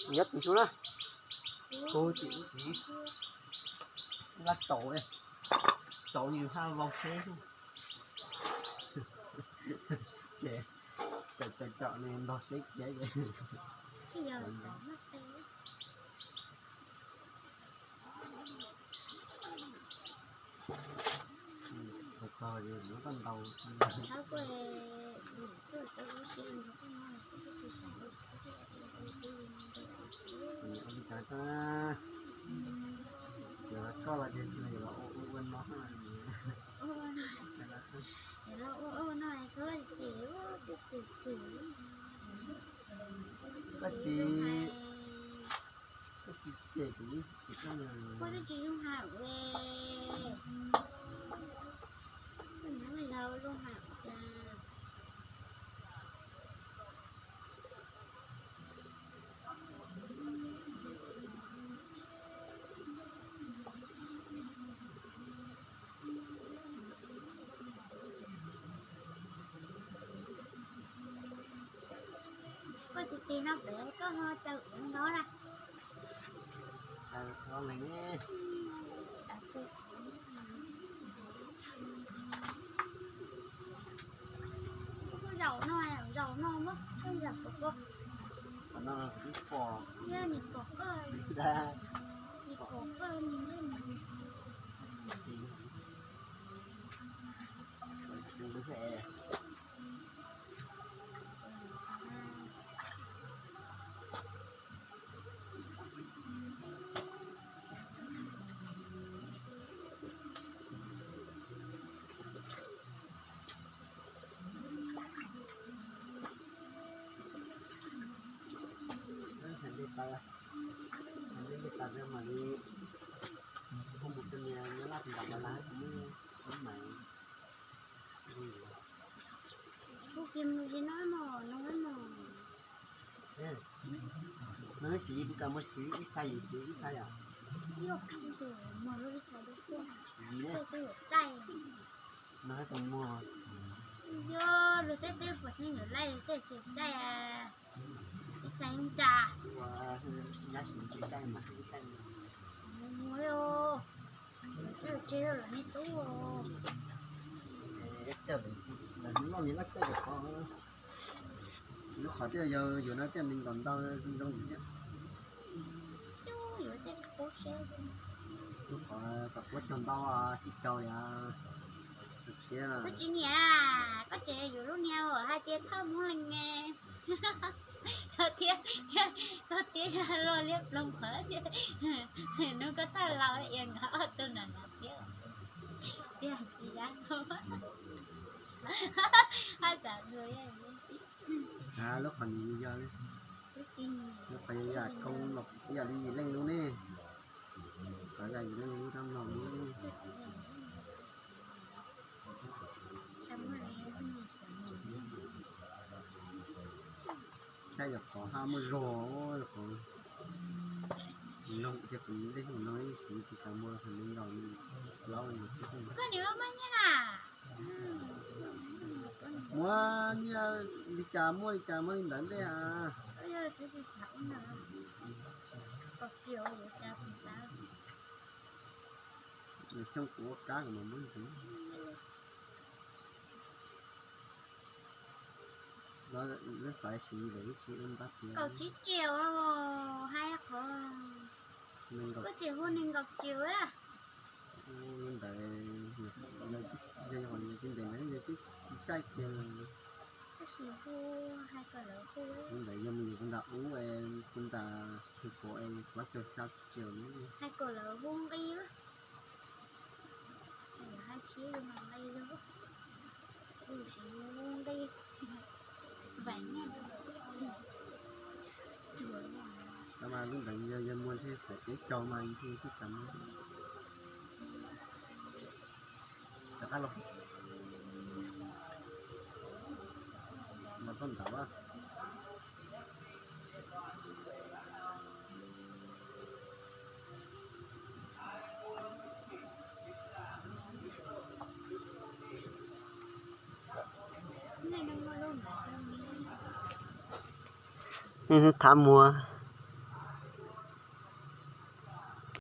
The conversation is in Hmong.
Nyob tim ntsuj na. Kuv tim ub tim lab tsaus, tsaus yus haj vau seb. Ces tsaus tsaus tsaus ne nrog seb kiag. Txog txog es muab koj ntaus. Ua li cas koj, yog koj los ces yog los ua ua no. Koj tsis, koj tsis cem kuv ib tsis koj na. Koj twb tsis zoo hais ua. Koj nyob laus zoo hais ua cas. Koj tsis tis no pem koj ho caw kuv no na. Zaum no, zaum no muab koj zaum pom koj. Yog nws pom koj, nws pom koj nws. Kuv kiag mus tsis no mos no mos. No siv, kuv kawm mus siv ib xav yus siv ib xav yom. Yog tus mos lub ib xav dub tuaj. Tej tej yuav caij. No tus mos. Yog luag tej tej puas xeeb yuav laij luag tej tsis caij. Ib xav yeej cas. Nyab siv tsis caij mas ib caij. Mus mus os. Tej tsis lawm me tub. Lawv loj li laj coj lawm qhov. Lub qhov thiaj yog yus no thiaj me nkaus ntau zoo yus thiab. Lub qhov kom puab cog ntau tsis cog li. Koj tsis nyiam, koj tseem yus lub niag uas hais tias thawj Hmoob Lees ne. Koj thiab, koj thiab yog loj liab ploog qhov thiab. Hnub koj thawj laus ia nkawd ob tug no na thiab. Tiag tiag. Hab tsam dua. Lub qhov nws yog, lub qhov yog yam koob los yam li yim leej lub ne. Qhov yam yim leej lub tab mlog lub. Tab yog qhov hab muaj zog, qhov noog thiab kuv dej hnub no ib siv tus tas muaj qhov neeg nkaus li plaub li. Muab nyiaj li cas muaj li cas muaj li ntawd ntej a. Xyoo kuv ua kab kuv mam muab ntxiv. Lub fais siv ntawm ib tsis ua ntab tias kaum tsib triệu, hais qhov koj tseem hu nees nkaum triệu a. Ntawd yog qhov yus tsis ntev ntawd yus twb tsis txaij kiag. Tab sis hu, hais kom lawv hu. Ntawd yog me nyuam kuv nram ub, kuv nram hwv pov es kuv caug xya triệu ne. Hais kom lawv hu nqi. Hais tsis zoo mas nqi zoo, kuv tsis hu nqi. Tab mas lub ntawd yog muag ntshe fais peb caug mas ntshe twb tsis muag. Rov qab los. Los txog ntawd. Thab muag.